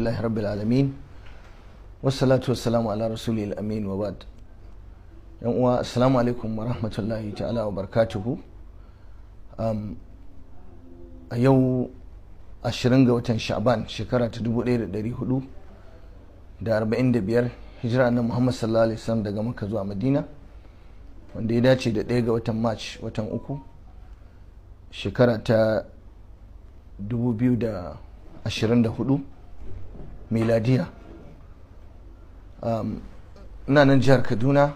Alhamdulillahi rabbil alamin. Wassalatu wassalamu ala rasulil amin wa ba'd. Yan uwa, assalamu alaikum wa rahmatullahi ta'ala wa barakatuhu. A yau 20 ga watan Sha'ban, shekara ta 1445 hijira na Muhammad sallallahu alaihi wasallam daga Makka zuwa Madina, wanda ya dace da 1 ga watan March, watan uku, shekara ta 2024 miladiya. Ina nan jihar Kaduna,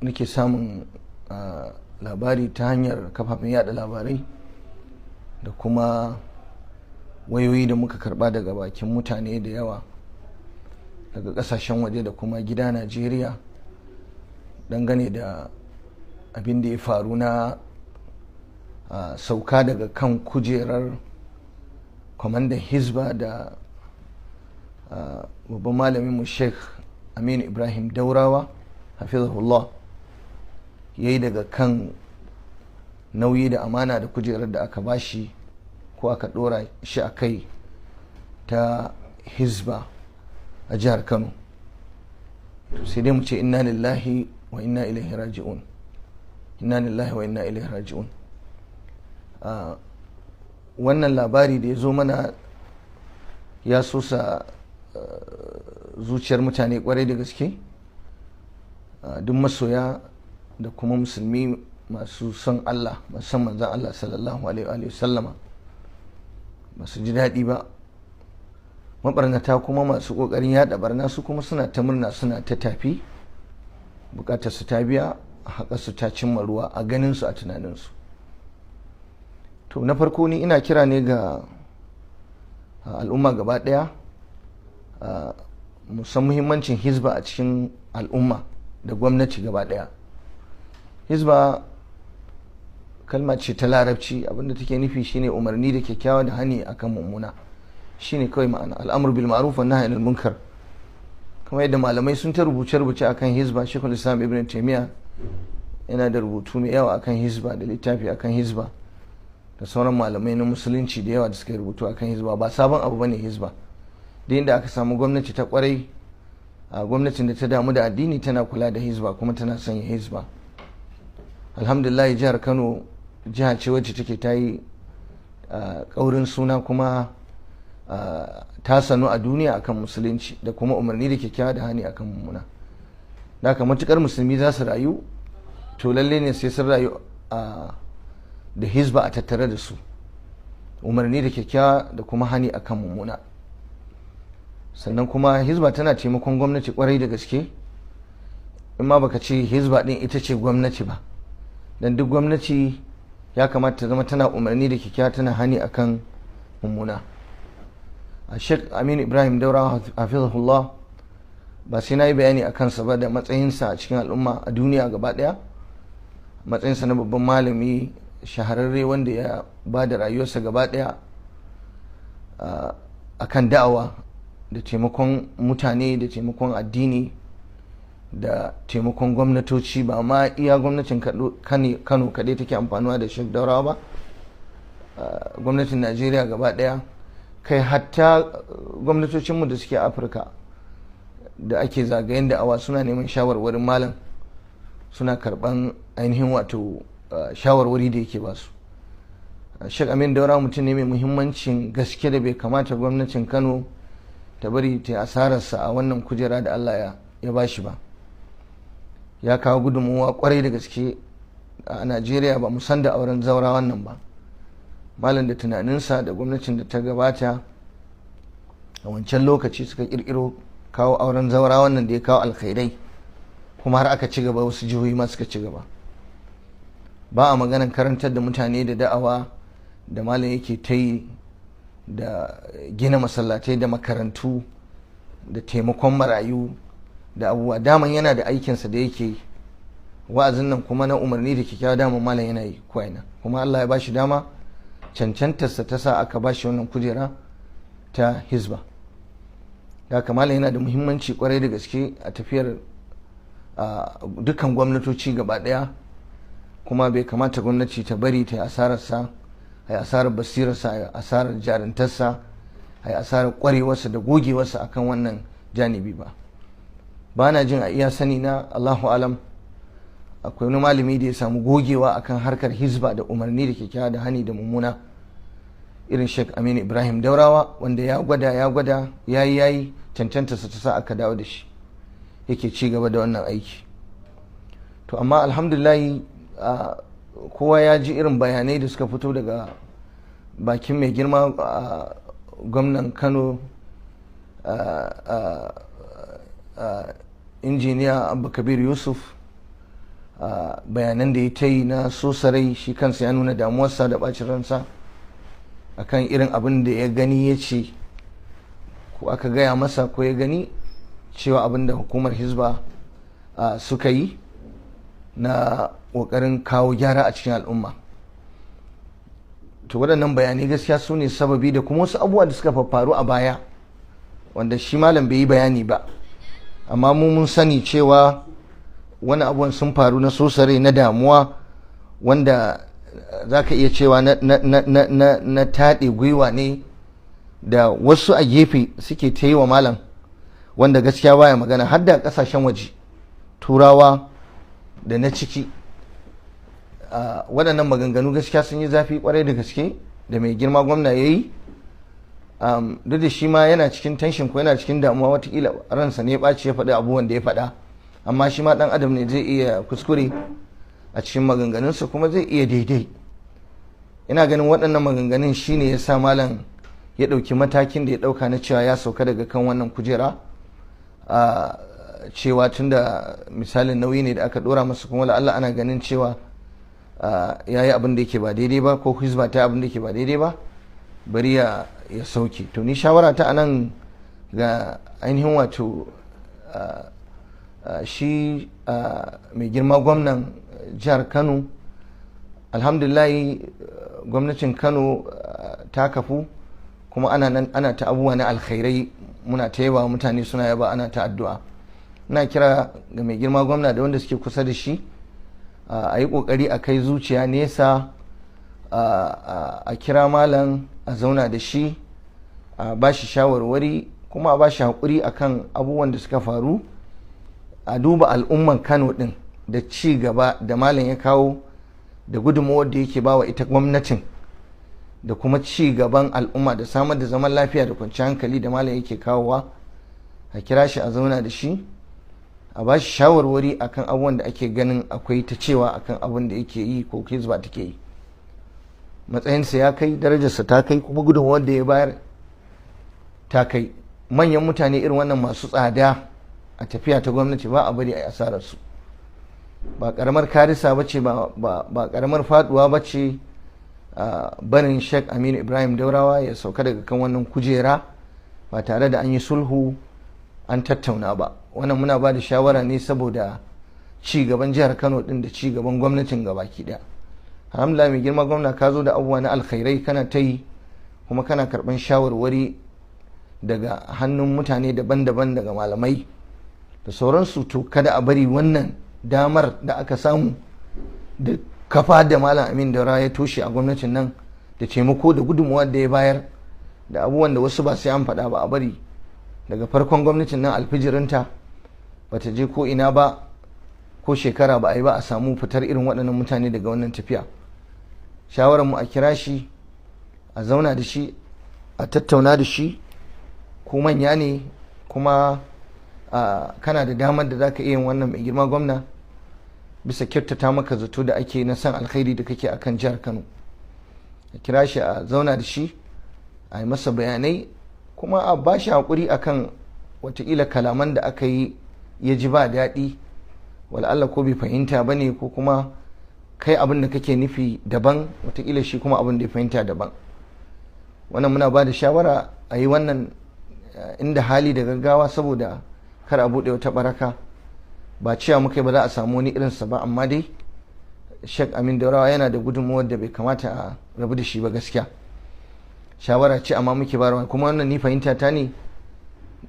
nake samun labari ta hanyar kafafen yada labarai da kuma wayoyi da muka karba daga bakin mutane da yawa daga kasashen waje da kuma gida Najeriya, dangane da abin da ya faru na sauka daga kan kujerar kwamandan Hizba da babban malamin mu Sheikh Aminu Ibrahim Daurawa hafizahullah ya yi daga kan nauyi da amana da kujerar da aka bashi ko aka dora shi a kai ta Hizba a jihar Kano. Sai dai mu ce inna lillahi wa inna ilaihi raji'un, inna lillahi wa inna ilaihi raji'un. Wannan labari da ya zo mana ya sosa zuciyar mutane kwarai da gaske. Duk masoya da kuma musulmi masu son Allah, masu son manzan Allah sallallahu alaihi wa sallama, masu ji daɗi ba. Mabarnata kuma masu ƙoƙarin yaɗa barna su kuma suna ta murna, suna ta tafi, bukatar su ta biya, haƙar su ta cimma ruwa a ganin su, a tunaninsu. To na farko ni ina kira ne ga al'umma gaba ɗaya, musan muhimmancin Hizba a cikin al'umma da gwamnati gaba ɗaya. Hizba kalma ce ta Larabci, abinda take nufi shine umarni da kyakkyawa da hani akan mummuna, shine kawai ma'ana al'amru bil ma'ruf wa nahy anil munkar. Kamar yadda malamai sun ta rubuce-rubuce akan Hizba, Sheikhul Islam Ibn Taymiyyah yana da rubutu mai yawa akan Hizba da littafi akan Hizba, da sauran malamai na musulunci da yawa da suka rubutu akan Hizba. Ba sabon abu bane Hizba. Da inda aka samu gwamnati ta kwarai, a gwamnatin da ta damu da addini, tana kula da Hizba kuma tana sanya Hizba. Alhamdulillah, jihar Kano jiha ce wacce take ta yi kaurin suna kuma ta sanu a duniya akan musulunci da kuma umarni da kyakkyawa da hani akan mummuna. Da haka matukar musulmi za su rayu, to lalle ne sai sun rayu da Hizba a tattare da su, umarni da kyakkyawa da kuma hani akan mummuna. Sannan kuma Hizba tana taimakon gwamnati kwarai da gaske, in ma baka ce Hizba din ita ce gwamnati ba, dan duk gwamnati ya kamata ta zama tana umarni da kyakkyawa, tana hani akan mummuna. A Sheikh Aminu Ibrahim Daurawa hafizahullah, ba sai na yi bayani a kansa ba da matsayinsa a cikin al'umma a duniya gaba daya, matsayinsa na babban malami shahararre wanda ya ba da rayuwarsa gaba daya a kan da'awa da taimakon mutane da taimakon addini da taimakon gwamnatoci. Ba ma iya gwamnatin Kano kaɗai take amfanuwa da Sheikh Daurawa ba, gwamnatin Najeriya gaba daya, kai hatta gwamnatocinmu da suke Afirka da ake zagayen da'awa suna neman shawarwarin malam, suna karban ainihin wato shawarwari da yake basu. Sheikh Amin Daura mutum ne mai muhimmancin gaske da bai kamata gwamnatin Kano ta bari ta asararsa a wannan kujera da Allah ya bashi ba. Ya kawo gudunmuwa kwarai da gaske a Najeriya. Ba mu san da auren zaura wannan ba. Malam da tunaninsa da gwamnatin da ta gabata a wancan lokaci suka kirkiro kawo auren zaura wannan da ya kawo alkhairai, kuma har aka ci gaba, wasu jihohi ma suka ci gaba. Ba a maganan karantar da mutane da da'awa da malam yake ta yi, da gina masallatai da makarantu da taimakon marayu da abubuwa. Daman yana da aikinsa da yake yi, wa'azin nan kuma na umarni da kyakkyawa, daman malam yana yi ko ina, kuma Allah ya bashi dama, cancantarsa ta sa aka bashi wannan kujera ta Hizba. Da haka malam yana da muhimmanci kwarai da gaske a tafiyar dukkan gwamnatoci gaba daya, kuma bai kamata gwamnati ta bari ta yi asararsa A yi asarar basirarsa, a yi asarar jarintarsa, a yi asarar kwarewarsa da gogewarsa akan wannan janibi ba. Ba na jin, a iya sani na, Allahu alam, akwai wani malami da ya samu gogewa akan harkar hizba da umarni da kyakkyawa da hani da mummuna irin Sheikh Aminu Ibrahim Daurawa, wanda ya gwada, ya gwada, yayi yayi, cancanta sa ta sa aka dawo da shi yake ci gaba da wannan aiki. To amma alhamdulillah, kowa ya ji irin bayanai da suka fito daga bakin mai girma gwamnan Kano, Injiniya Abba Kabir Yusuf. Bayanan da ya ta yi na sosarai, shi kansa ya nuna damuwarsa da bacin ransa akan irin abin da ya gani, ya ce ko aka gaya masa ko ya gani cewa abin da hukumar Hizba suka yi na ƙoƙarin kawo gyara a cikin al'umma. To waɗannan bayanai gaskiya su ne sababi, da kuma wasu abubuwa da suka faru a baya wanda shi malam bai yi bayani ba, amma mu mun sani cewa wani abubuwan sun faru na sosare, na damuwa, wanda za ka iya cewa na taɗe gwiwa ne da wasu a gefe suke ta yi wa malam, wanda gaskiya baya magana, har da ƙasashen waje, Turawa da na ciki. Waɗannan maganganu gaskiya sun yi zafi kwarai da gaske da mai girma gwamna ya yi, duk da shi ma yana cikin tension ko yana cikin damuwa, watakila ransa ne ya ɓaci ya faɗi abubuwan da ya faɗa. Amma shi ma ɗan adam ne, zai iya kuskure a cikin maganganunsa kuma zai iya daidai. Ina ganin waɗannan maganganun shine ya sa malam ya ɗauki matakin da ya ɗauka na cewa ya sauka daga kan wannan kujera, a cewa tunda misalin nauyi ne da aka ɗora masa, kuma Allah ana ganin cewa ya yi abin da yake ba daidai ba, ko Hizba ta abin da yake ba daidai ba, bari ya sauke. To ni shawara ta anan ga ainihin wato shi mai girma gwamnan jihar Kano, alhamdulillahi, gwamnatin Kano ta kafu kuma ana nan ana ta abubuwa na alkhairai, muna ta yaba, mutane suna yaba, ana ta addu'a. Ina kira ga mai girma gwamna da wanda suke kusa da shi, a yi kokari a kai zuciya nesa, a kira malam, a zauna da shi, a ba shi shawarwari, kuma a ba shi haƙuri akan abubuwan da suka faru. A duba al'umman Kano ɗin da ci gaba da malam ya kawo da gudunmawar da yake bawa ita gwamnatin, da kuma ci gaban al'umma da samar da zaman lafiya da kwanciyar hankali da malam yake kawowa. A kira shi, a zauna da shi, a ba shi shawarwari akan abubuwan da ake ganin akwai ta cewa akan abin da yake yi ko Hizba take yi. Matsayinsa ya kai, darajarsa ta kai, kuma gudunmawar da ya bayar ta kai. Manyan mutane irin wannan masu tsada a tafiya ta gwamnati ba a bari a yi asararsu. Ba karamar karisa ba ce, ba karamar faduwa ba ce barin Sheikh Aminu Ibrahim Daurawa ya sauka daga kan wannan kujera ba tare da an yi sulhu, an tattauna ba. Wannan muna ba da shawara ne saboda ci gaban jihar Kano din da ci gaban gwamnatin gabaki daya. Alhamdulillah, mai girma gwamna, ka zo da abubuwa na alkhairai, kana ta yi, kuma kana karban shawarwari daga hannun mutane daban-daban, daga malamai da sauransu. To kada a bari wannan damar da aka samu da kafa da Malam Amin Daura ya toshe a gwamnatin nan, da taimako da gudunmuwa da ya bayar, da abubuwan da wasu ba sai an faɗa ba, a bari daga farkon gwamnatin nan, alfijirinta ba ta je ko ina ba, ko shekara ba a yi ba, a samu fitar irin waɗannan mutane daga wannan tafiya. Shawararmu, a kira shi, a zauna da shi, a tattauna da shi. Ko manya ne, kuma kana da damar da za ka iya yin wannan, mai girma gwamna, bisa kyautata maka zato da ake na san alkhairi da kake akan jihar Kano. A kira shi, a zauna da shi, a yi masa bayanai, kuma a ba shi haƙuri akan watakila kalaman da aka yi ya ji ba daɗi, Allah ko bai fahimta ba ne, ko kuma kai abin da kake nufi daban, watakila shi kuma abin da ya fahimta daban. Wannan muna ba da shawara a yi wannan inda hali da gaggawa, saboda kar a buɗe wata baraka. Ba cewa muka ba za a samu wani irinsa ba, amma dai Sheikh Amin Daurawa yana da gudunmuwar da bai kamata a rabu da shi ba gaskiya. Shawara ce amma muke bayarwa, kuma wannan ni fahimta ta ne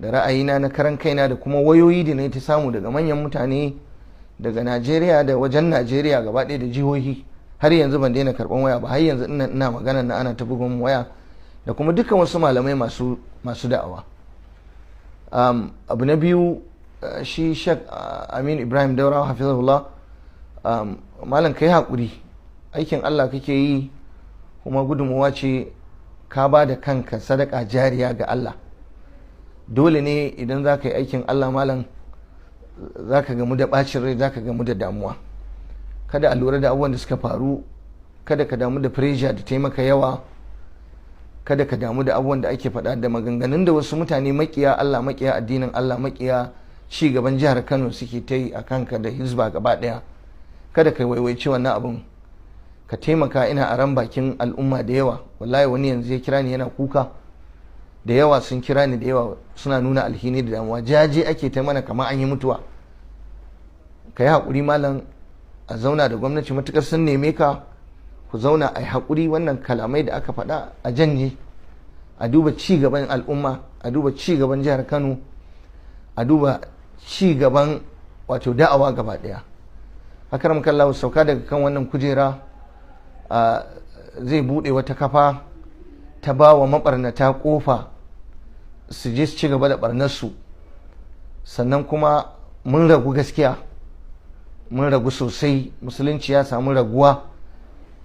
da ra'ayina na karan kaina, da kuma wayoyi da na ta samu daga manyan mutane daga Najeriya da wajen Najeriya gaba ɗaya da jihohi. Har yanzu ban daina karban waya ba, har yanzu ina magana na ana ta bugun waya da kuma dukkan wasu malamai masu da'awa. Abu na biyu, shi Sheikh Amin Ibrahim Daurawa hafizahullah, malam kai haƙuri, aikin Allah kake yi kuma gudunmuwa ce ka ba da kanka sadaka jariya ga Allah. Dole ne idan za ka yi aikin Allah malam za ka gamu da ɓacin rai, za ka gamu da damuwa. Kada a lura da abubuwan da suka faru, kada ka damu da pressure da taimaka yawa, kada ka damu da abubuwan da ake faɗa da maganganun da wasu mutane makiya Allah, makiya addinin Allah, makiya ci gaban jihar Kano suke ta yi a kanka da Hizba gaba ɗaya. Kada ka waiwaici wannan abun, ka taimaka. Ina a ran bakin al'umma da yawa, wallahi wani yanzu ya kira ni yana kuka, da yawa sun kira ni, da yawa suna nuna alhini da damuwa, jaje ake ta mana kamar an yi mutuwa. Ka yi haƙuri malam, a zauna da gwamnati matukar sun neme ka, ku zauna a yi haƙuri. Wannan kalamai da aka faɗa a janye, a duba ci gaban al'umma, a duba ci gaban jihar Kano, a duba ci gaban wato da'awa gaba ɗaya. Akaram kallahu, sauka daga kan wannan kujera zai buɗe wata kafa ta ba wa maɓarnata ƙofa su je su ci gaba da ɓarnarsu. Sannan kuma mun ragu, gaskiya mun ragu sosai, musulunci ya samu raguwa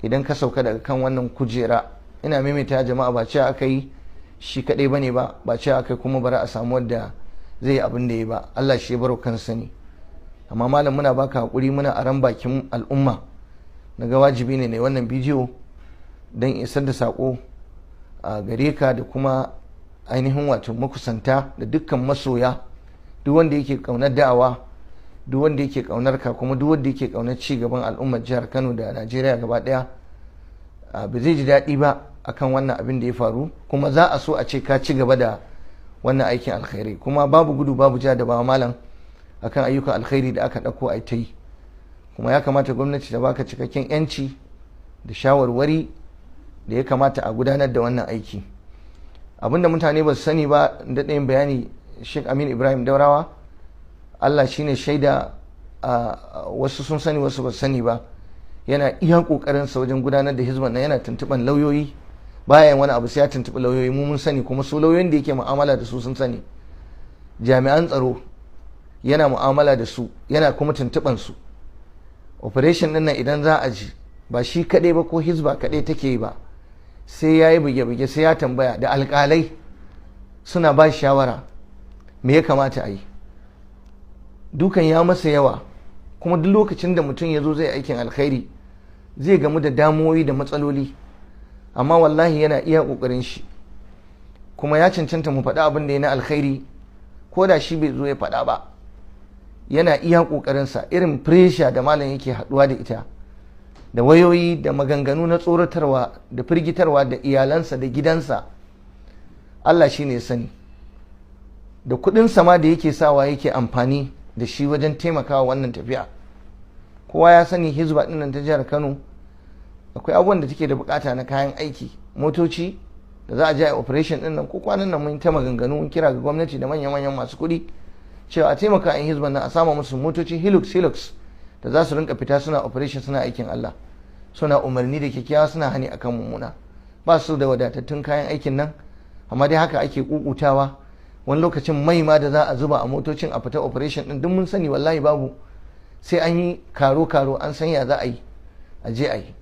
idan ka sauka daga kan wannan kujera. Ina maimaita jama'a, ba cewa aka yi shi kaɗai bane ba, ba cewa aka yi kuma bari a samu wadda zai yi abin da ya ba, Allah shi ya baro kansa ne. Amma malam muna baka hakuri, muna aran bakin al'umma, naga wajibi ne wannan bidiyo don isar da sako a gare ka da kuma ainihin wato makusanta da dukkan masoya, duk wanda yake kaunar da'awa, duk wanda yake kaunar ka, kuma duk wanda yake kaunar ci gaban al'ummar jihar Kano da Najeriya gaba daya, ba zai ji daɗi ba akan wannan abin da ya faru. Kuma za a so a ce ka ci gaba da wannan aikin alkhairi, kuma babu gudu babu ja da ba malam akan ayyukan alkhairi da aka ɗauko a ta yi. Kuma ya kamata gwamnati ta baka cikakken yanci da shawarwari da ya kamata a gudanar da wannan aiki. Abinda mutane ba su sani ba, daɗayin bayani, Sheikh Amin Ibrahim Daurawa, Allah shine shaida, wasu sun sani wasu ba su sani ba, yana iya kokarinsa wajen gudanar da hizban nan, yana tuntuban lauyoyi, bayan wani abu sai ya tuntuɓi lauyoyi, mu mun sani, kuma su lauyoyin da yake mu'amala da su sun sani. Jami'an tsaro yana mu'amala da su, yana kuma tuntuɓan su. Operation din nan idan za a ji ba shi kaɗai ba ko hizba kaɗai take yi ba, sai ya yi buge-buge, sai ya tambaya da alƙalai, suna ba shawara me ya kamata a yi. Dukan ya masa yawa, kuma duk lokacin da mutum ya zo zai aikin alkhairi zai gamu da damuwoyi da matsaloli, amma wallahi yana iya ƙoƙarin shi, kuma ya cancanta mu faɗi abin da ya na alkhairi ko da shi bai zo ya faɗa ba. Yana iya ƙoƙarinsa. Irin pressure da malam yake haɗuwa da ita, da wayoyi da maganganu na tsoratarwa da firgitarwa da iyalansa da gidansa, Allah shi ne sani. Da kuɗin sama da yake sawa yake amfani da shi wajen taimakawa wannan tafiya. Kowa ya sani hizba ɗin nan ta jihar Kano akwai abubuwan da take da bukata na kayan aiki, motoci da za a je a operation ɗin nan. Ko kwanan nan mun ta maganganu, mun kira ga gwamnati da manya-manyan masu kuɗi cewa a taimaka in hizban nan a sama musu motoci Hilux Hilux da za su rinka fita suna operation, suna aikin Allah, suna umarni da kyakkyawa, suna hani akan mummuna. Ba su da wadatattun kayan aikin nan, amma dai haka ake kukutawa. Wani lokacin mai ma da za a zuba a motocin a fita operation din, duk mun sani wallahi babu, sai an yi karo karo an san ya za a yi a je a yi.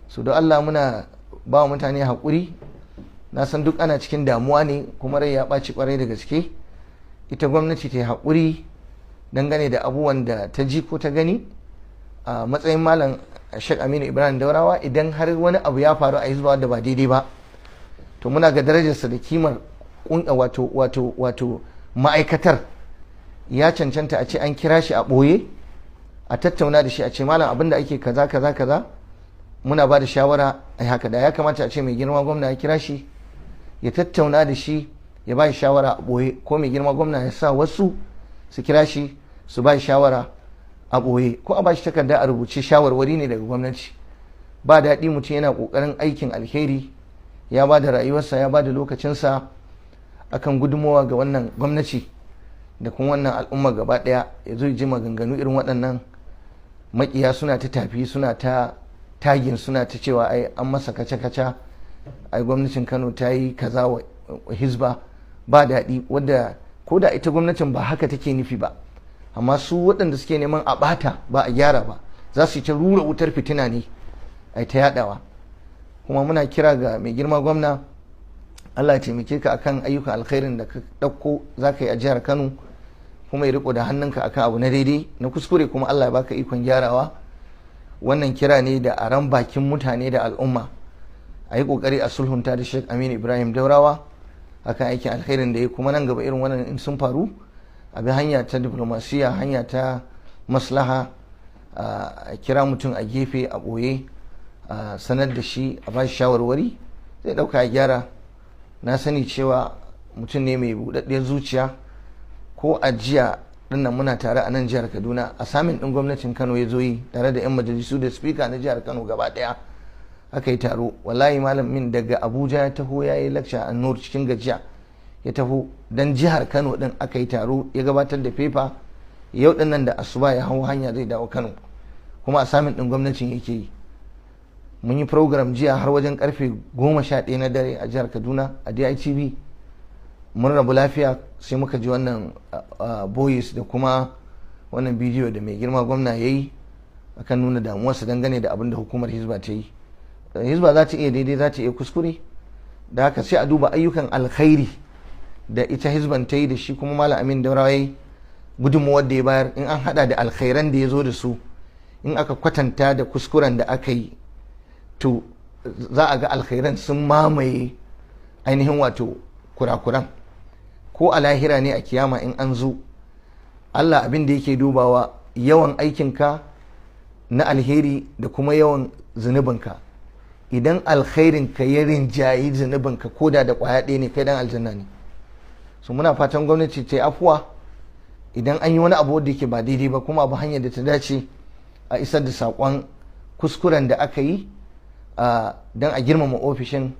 So don Allah muna ba wa mutane haƙuri, na san duk ana cikin damuwa ne kuma rai ya ɓaci ƙwarai da gaske. Ita gwamnati ta yi haƙuri dangane da abubuwan da ta ji ko ta gani a matsayin malam Sheikh Aminu Ibrahim Daurawa. Idan har wani abu ya faru a hizba da ba daidai ba, to muna ga darajarsa da kimar wato ma'aikatar, ya cancanta a ce an kira shi a ɓoye a tattauna da shi, a ce malam abin da ake kaza kaza kaza, muna ba da shawara a haka. Da ya kamata a ce mai girma gwamna ya kira shi ya tattauna da shi, ya ba shi shawara a ɓoye, ko mai girma gwamna ya sa wasu su kira shi su ba shi shawara a ɓoye, ko a ba shi takarda a rubuce, shawarwari ne daga gwamnati. Ba daɗi mutum yana ƙoƙarin aikin alheri, ya ba da rayuwarsa, ya ba da lokacinsa akan gudunmawa ga wannan gwamnati da kuma wannan al'umma gaba ɗaya, ya zo ji maganganu irin waɗannan, maƙiya suna ta tafi suna ta tagin, suna ta cewa ai an masa kaca-kaca, ai gwamnatin Kano ta yi kaza wa Hizba, ba daɗi. Wadda ko da ita gwamnatin ba haka take nufi ba, amma su waɗanda suke neman a ɓata ba a gyara ba, za su yi ta rura wutar fitina ne ai ta yaɗawa. Kuma muna kira ga mai girma gwamna, Allah ya taimake ka akan ayyukan alkhairin da ka ɗauko za ka yi a jihar Kano, kuma ya riko da hannunka akan abu na daidai, na kuskure kuma Allah ya baka ikon gyarawa. Wannan kira ne da aran bakin mutane da al'umma, a yi kokari a sulhunta da Sheikh Aminu Ibrahim Daurawa akan aikin alkhairin da ya kuma nan gaba irin wannan in sun faru, a bi hanya ta diplomasiya, hanya ta maslaha, a kira mutum a gefe a ɓoye, a sanar da shi, a ba shi shawarwari, zai ɗauka ya gyara. Na sani cewa mutum ne mai buɗaɗɗiyar zuciya. Ko a jiya dinnan muna tare a nan jihar Kaduna, a samin ɗin gwamnatin Kano ya zo yi tare da 'yan majalisu da spika na jihar Kano gaba ɗaya aka yi taro. Wallahi malam min daga Abuja ya taho, ya yi lakca a Nur, cikin gajiya ya taho dan jihar Kano din aka yi taro, ya gabatar da fefa. Yau din nan da asuba ya hau hanya zai dawo Kano, kuma a samin ɗin gwamnatin yake yi. Mun yi program jiya har wajen karfe 11 na dare a jihar Kaduna a DITV. Mun rabu lafiya, sai muka ji wannan voice da kuma wannan bidiyo da mai girma gwamna ya yi akan nuna damuwarsa dangane da abin da hukumar Hizba ta yi. Hizba za ta iya daidai, za ta iya kuskure. Da haka sai a duba ayyukan alkhairi da ita Hizban ta yi, da shi kuma Malam Amin Daurawa ya yi, gudunmuwar da ya bayar. In an hada da alkhairan da ya zo da su, in aka kwatanta da kuskuren da aka yi, to za a ga alkhairan sun mamaye ainihin wato kurakuran. Ko a lahira ne, a kiyama in an zo, Allah abin da yake dubawa yawan aikinka na alheri da kuma yawan zunubinka. Idan alkhairinka ya rinjayi zunubinka ko da da kwaya ɗaya ne, kai dan aljanna ne. So muna fatan gwamnati ta yi afuwa idan an yi wani abu da yake ba daidai ba, kuma abu hanyar da ta dace a isar da saƙon kuskuren da aka yi, don a girmama ofishin,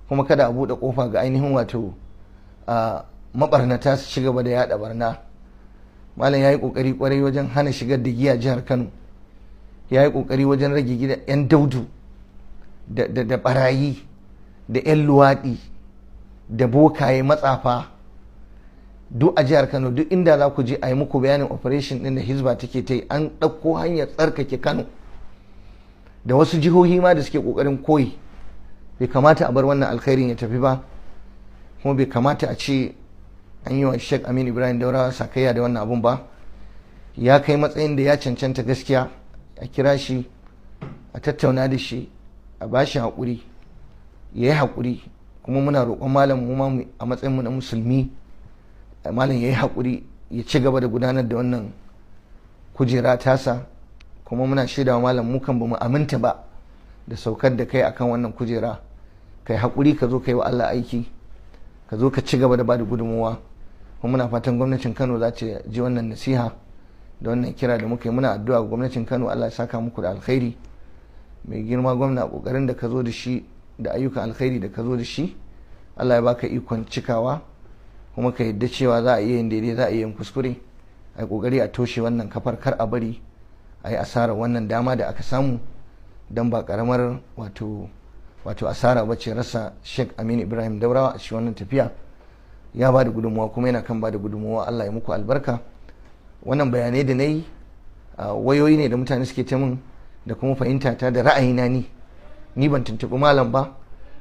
kuma kada a buɗe ƙofa ga ainihin wato mabarnata su ci gaba da yaɗa barna. Malam ya yi ƙoƙari ƙwarai wajen hana shigar da giya jihar Kano, ya yi ƙoƙari wajen rage gida 'yan daudu da barayi da 'yan luwaɗi da bokaye matsafa duk a jihar Kano. Duk inda za ku je a yi muku bayanin operation ɗin da Hizba take ta yi, an ɗauko hanyar tsarkake Kano da wasu jihohi ma da suke ƙoƙarin koyi. Bai kamata a bar wannan alkhairin ya tafi ba, kuma bai kamata a ce an yi wa Sheikh Aminu Ibrahim Daurawa sakayya da wannan abun ba. Ya kai matsayin da ya cancanta gaskiya a kira shi, a tattauna da shi, a ba shi haƙuri, ya yi haƙuri. Kuma muna roƙon malam, mu ma a matsayinmu na musulmi, malam ya yi haƙuri ya ci gaba da gudanar da wannan kujera tasa. Kuma muna shaidawa malam, mu kan bamu aminta ba da saukar da kai akan wannan kujera. Kai haƙuri, ka zo ka yi wa Allah aiki, ka zo ka ci gaba da bada gudunmuwa. Kuma muna fatan gwamnatin Kano za ta ji wannan nasiha da wannan kira da muka yi. Muna addu'a ga gwamnatin Kano, Allah ya saka muku da alkhairi. Mai girma gwamna, kokarin da ka zo da shi da ayyukan alkhairi da ka zo da shi, Allah ya baka ikon cikawa, kuma ka yadda cewa za a iya yin daidai, za a iya yin kuskure. A yi kokari a toshe wannan kafar, kar a bari a yi asarar wannan dama da aka samu, don ba karamar wato asara ba ce rasa Sheikh Aminu Ibrahim Daurawa a cikin wannan tafiya. Ya ba da gudunmuwa kuma yana kan ba da gudunmuwa. Allah ya muku albarka. Wannan bayanai da na yi, wayoyi ne da mutane suke ta min, da kuma fahimta ta da ra'ayina. Ni ban tuntuɓi malam ba,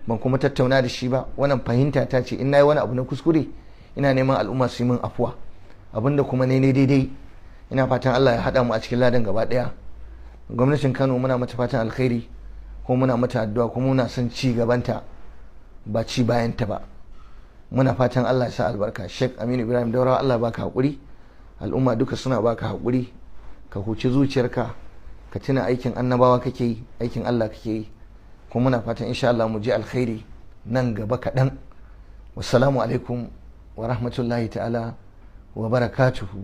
ban kuma tattauna da shi ba. Wannan fahimta ta ce. In na yi wani abu na kuskure, ina neman al'umma su yi min afuwa. Abinda kuma ne ne daidai, ina fatan Allah ya haɗa mu a cikin ladan gaba ɗaya. Gwamnatin Kano muna mata fatan alkhairi, kuma muna mata addu'a, kuma muna son ci gabanta ba ci bayanta ba. Muna fatan Allah ya sa albarka. Sheikh Aminu Ibrahim Daurawa, Allah baka hakuri, al'umma duka suna baka hakuri. Ka huci zuciyarka, ka tuna aikin annabawa kake yi, aikin Allah kake yi. Kuma muna fatan insha Allah mu ji alkhairi nan gaba kaɗan. Wassalamu alaikum wa rahmatullahi ta'ala wa barakatuhu.